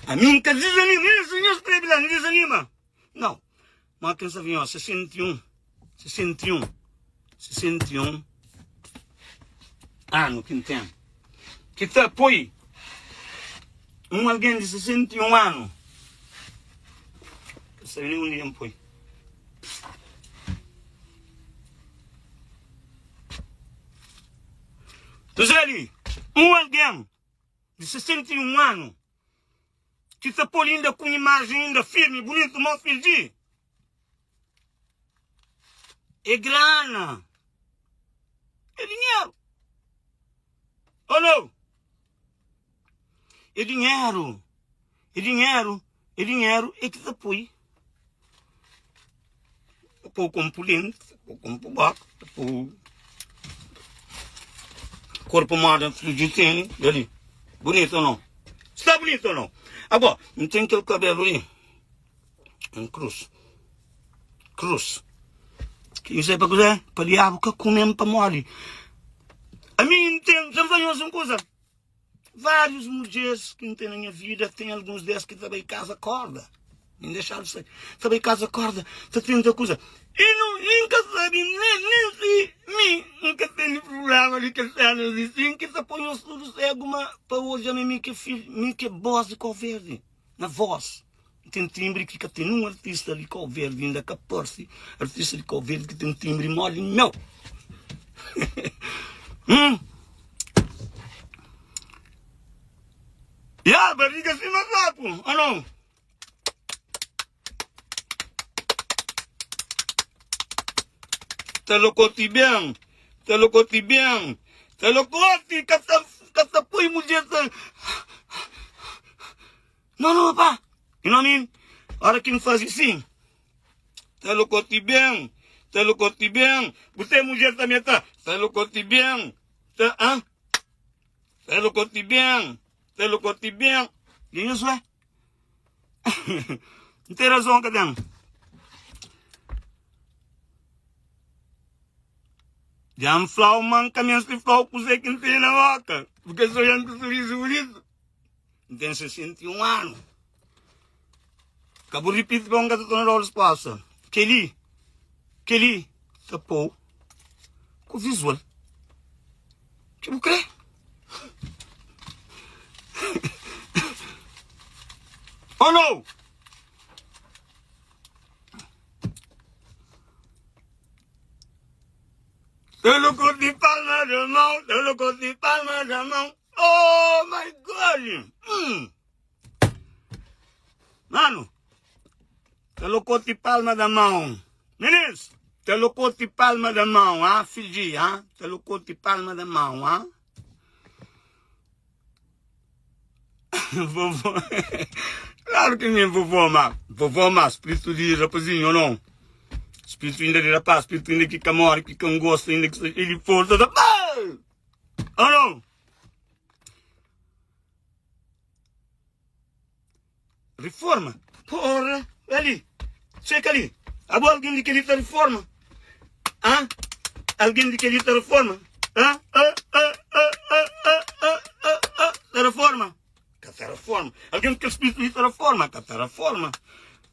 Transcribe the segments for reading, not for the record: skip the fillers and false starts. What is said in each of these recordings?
Ami N ka dizanima. Nhos, nhos skrebe la, N dizanima. Nau. Má ken sabe nhos, 61, 61, 61 anu ki N ten, ki ta poi un algen di 61 anu, ka sabe nen undi dja N poi. José li, un algen di 61 anu ki ta pô-l inda ku un imajen inda firmi, bunitu, mau fil di é grana, é dinheru. Ou não? É dinheru, é dinheru, é dinheru é ki ta poi. Ta poi konpu lenti, ta poi konpu boka, ta poi korpu moda fidju tene ali. Bunitu ou não? Sta bunitu ou não? Agora, N ten kel kabelu li, un krus, krus. Ki N sai pa kuzê? Pa diabu ka kume-m pamodi ami N ten, N fla nhos un kuza. Várius mudjeres ki N ten na nha vida, ten alguns des ki ta bai kaza korda. N dexadu sai. Ta bai kaza korda, ta tenta kuza. I nu, N ka sabi nen, nen si mi N ka tene prublema di kel senas di sin ki ta poi nhos tudu segu ma pa odja ma mi ki fil, mi ki bos di Kau Verdi. Na vos. N ten timbre ki ka ten nun artista di Kau Verdi inda ka parse artista di Kau Verdi ki ten timbre moli meu. Hum. Ya, barriga sima sapo, ou não? Ta lokoti ben, ta lokoti ben, ta lokoti, ka ta, ka ta poi mulher ta. Não, não, pá. You know what I mean? Ora ki N faze sin, ta lokoti ben, ta lokoti ben. Bu ten mulher tanbe ta, ta lokoti ben, ta, ah, ta lokoti ben, ta lokoti ben. Dja nhos wê? N ten razon ka ten? Dja N fla-u ma N ka meste fla-u kuzê ki N ten na boka, porque sô N ku surizu bunitu. N ten 61 anu. Ka bu ripiti pa un ka ta torna da-u resposta. Kel-li, kel-li ta pô-u ku vizual ki bu krê. Ou nau? Tudu ku di palma da mão, tudu ku di palma da mão. Oh my God! Hum. Mano, te locote palma da mão. Meninos, te locote palma da mão, ah, filho, ah, te locote palma da mão, ah. Vovô, claro que nem vovô, mas vovô, mas espírito de rapazinho ou não? Espírito ainda de rapaz, espírito ainda que camora, que não gosta, ainda que ele força, da... Ou não? Reforma? Porra, ali, chega ali. Abo alguém de que ta reforma? Hã? Alguém de que ta reforma? Hã? Hã? Hã? Hã? Hã? Hã? Hã? Hã? Hã? Ta reforma? Ka ta reforma. Alguém que espírito de ta reforma? Ka ta reforma.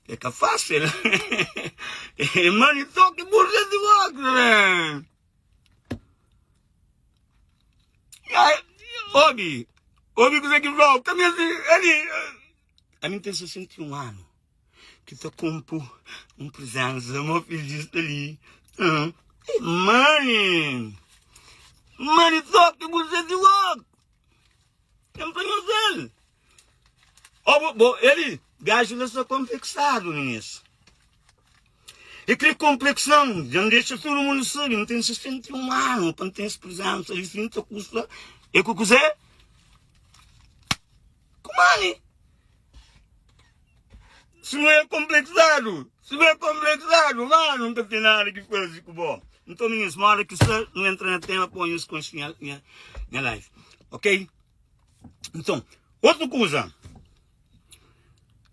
É que fácil. É money talk, burra de boca, man. Obi, obi kuzê ki fla-u, ka meste ali. Ami N ten 61 anu ki ta konpo un prezensa, mo fidju sta li. Mani, mani toki bu seti wok. N fla nhos el. Ó, bo, bo, eli, gaju la sta konpleksadu, minis. E kre konplekson, dja N dexa tudu mundu sabe, N ten 61 anu pa N ten es prezensa li, si N ta kusta, é ku kuzê? Ku mani. Si nu é konpleksadu, si nu é konpleksadu, manu, N ka ten nada ki faze ku bo. Nton, minis, mora ki sta, nu entra na tema pa nhos konxe nha, nha, nha life, ok? Nton, otu kuza,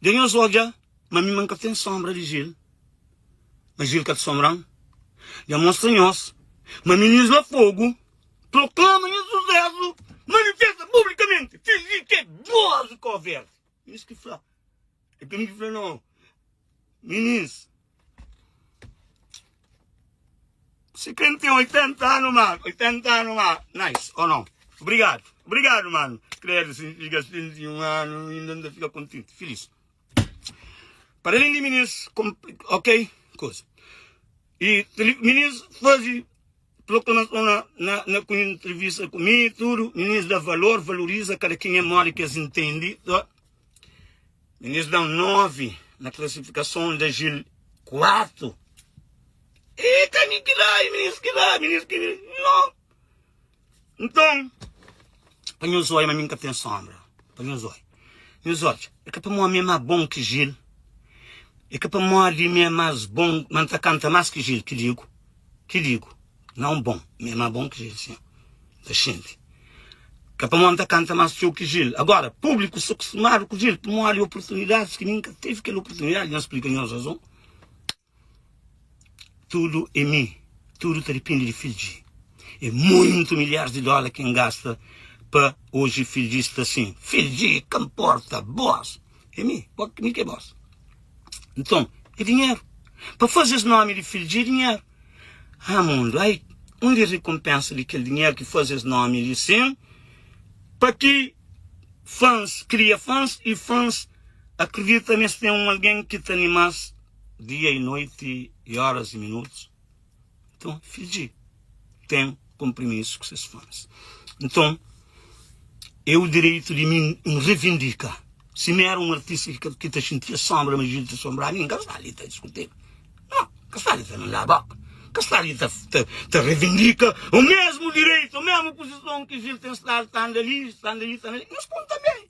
dja nhos odja ma mi ma N ka ten sonbra di Gil, ma Gil ka ta sonbra-m. Dja mostra nhos ma minis la Fogu proklama nha susésu, manifesta publikamenti, finji ki é boas di Kau Verdi. Minis ki fla. É ka mi ki fla no. Minis. Se quem tem 80 anos, mano. 80 anos, mano. Nice, ou não? Obrigado. Obrigado, mano. Credo, se fica 71 anos, ainda ainda fica contente, feliz. Para além de meninos, ok? Coisa. E meninos fazem proclamação na, na, na com entrevista comigo, tudo. Meninos dá valor, valoriza cada quem é mole que eles entendem. Meninos dão 9 na classificação da Gil 4. Eita, me que dá, meninos que dá, meninos que não. Então, pa nhos oi, ma mi nka ten sombra. Pa nhos oi. Nhos odja, é ka pamodi mi é más bon ki Gil, é ka pamodi mi é más bon, ma N ta kanta más ki Gil, ki digu, ki digu, não bon, mi é más bon ki Gil, sin, N ta xinti. Ka pamodi N ta kanta más txeu ki Gil. Agora, públiku sta kustumadu ku Gil, pamodi oportunidadis ki mi N ka tevi kel oportunidadi, nhos splika nhos razon. Tudu é mi, tudu ta dipende di Fidji. É muitu milharis di dóla ki N gasta pa oji Fidji sta sin. Fidji, ka nporta, bós é mi, mi ki é bós. Nton, é dinheru. Pa faze es nómi di Fidji é dinheru. Ah, mundu, ai, undi é rikonpensa di kel dinheru ki faze es nómi li sin? Pa ki fans kria fans i fans akridita ma es ten un algen ki ta anima-s dia i noiti i oras i minutus. Nton, fidji ten konprimisu ku ses fans. Nton, é o direitu di mi N revindika. Si mi era un artista ki ki ta xintia sonbra ma Gil ta sonbra mi, N ka sta li ta diskutiba. Nau, N ka sta li ta manda boka. N ka sta li ta ta ta revindika o mesmu direitu, o mesmu puzison ki Gil ten stadu ta anda li, ta anda li, ta anda li. Nhos konta mi.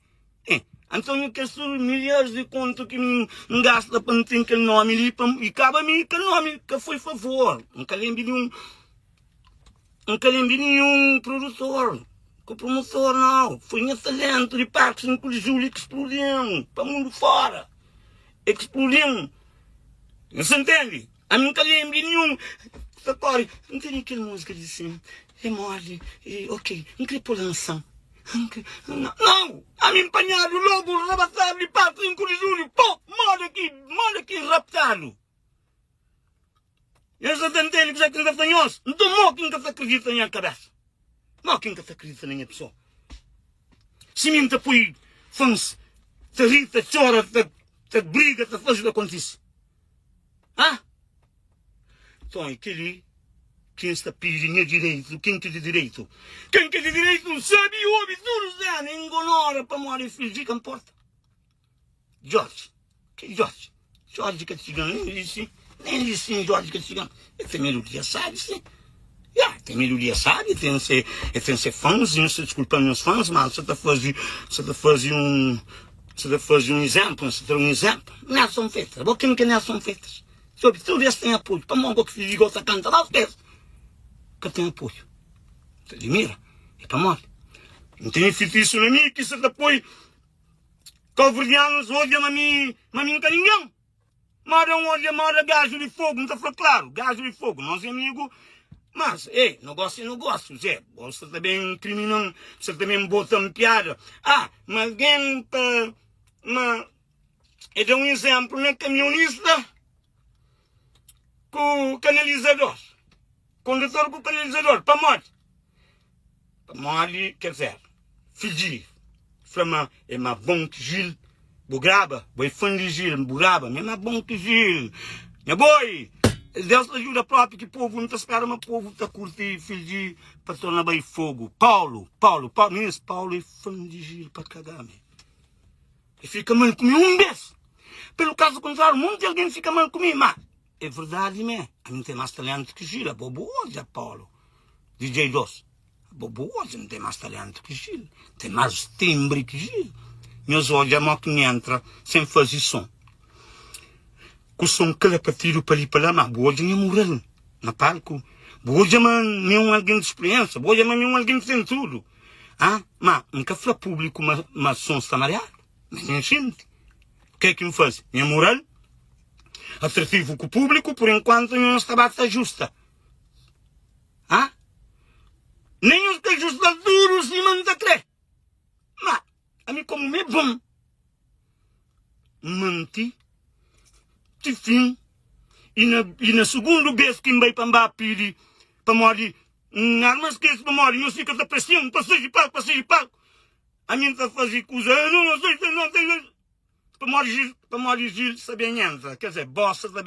Eh, Antonio kes tudu milhares di kontu ki N gasta pa N ten kel nomi li pa i kaba mi kel nomi ka foi favor. N ka lenbri di un N ka lenbri di ninhun produtor ku promotor nau. Foi nha talentu di Parki 5 di Julhu ki spludi-m pa mundu fora. Ekspludi-m. Nhos ntende? Ami N ka lenbri di ninhun ta kore. N tene kel múzika di sin é modi e ok N kre pô lansa-m. Nau! Ami npanhadu logu rabatadu di parti 5 di julhu. Po! Moda ki, moda ki raptadu. Nhos sa ta ntende kuzê ki N ta fla nhos? Nton mo ki N ka ta kridita na nha kabesa? Mo ki N ka ta kridita na nha pesoa? Si mi N ta poi fans ta ri, ta txora, ta, ta briga, ta faze ta kontise. Ha? Nton, é kel-li ki N sta pidi nha direitu. Ken ki di direitu? Ken ki di direitu N sabe i obi tudu sena i N gonora pamodi é fidju ka nporta. Jorge, ki Jorge? Jorge ka txiga-m nen li sin, nen li sin Jorge ka txiga-m. El ten melodia sabi sin. Ya, ten melodia sabi, el ten se, el ten se fãs, nhos ta diskulpa-m nhos fãs, ma N sa ta faze, N sa ta faze un, N sa ta faze un izénplu, N sa ta da un izénplu. Nelson Freitas, bo ken ki é Nelson Freitas? Sobi tudu es ten apoiu. Pamodi bo ki fidju di gosta kanta mas ki es ka ten apoiu. Ta dimira. É pamodi N tene fitisu na mi ki sa ta poi kauverdianus odja ma mi ma mi N ka ningen. Moda un odja moda gaju di fogu. N ta fla klaru, gaju di fogu, nos é amigu. Mas, ei, nogósiu é nogósiu, Zé. Bo sa ta ben krimina-m, sa ta ben bota-m piada. Ah, ma algen ta ma. E da un izénplu na kamionista ku kanalizador, kondutor ku kanalizador. Pamodi? Pamodi, ker dizer, Fiji fla ma é más bon ki Jil. Bu graba, bo é fan di Jil, bu graba ma é más bon ki Jil. Nha boi, Deus ta djuda propi ki povu, N ta spera ma povu ta kurti Fiji pa torna bai fogu. Paulu, Paulu, Paulu, minis, Paulu é fan di Jil pa kaga me. E fika mal ku mi un bes. Pelu kazu kontrariu, monti algen fika mal ku mi, ma é verdadi mé, ami N ten más talentu ki Gil. Abo bu odja, Paulu, DJ 2, abo bu odja, N ten más talentu ki Gil, N ten más tinbri ki Gil. Nhos odja mo ki N entra sen faze son, ku son kalapatidu pa li pa la, ma bu odja nha mural na palku, bu odja ma mi é un algen di spriensa, bu odja ma mi é un algen ki ten tudu. Ah, ma N ka fla públiku ma, ma son sta mariadu, ma nha xinti. Ke ki N faze? Nha mural atrativu ku públiku, por enkuantu nho sta ba ta ajusta. Ah, nen nhos ka ajusta duru sima N ta kre. Ma, ami komu mi é bon. N manti ti fin i na i na sugundu bes ki N bai pa N ba pidi pamodi N arma skese pamodi nhos fika ta presion pa sai di palku pa sai di palku ami N ta faze kuza no no sai sai no sai pamodi Gil pamodi Gil sa ben entra ker dizer bosa ta.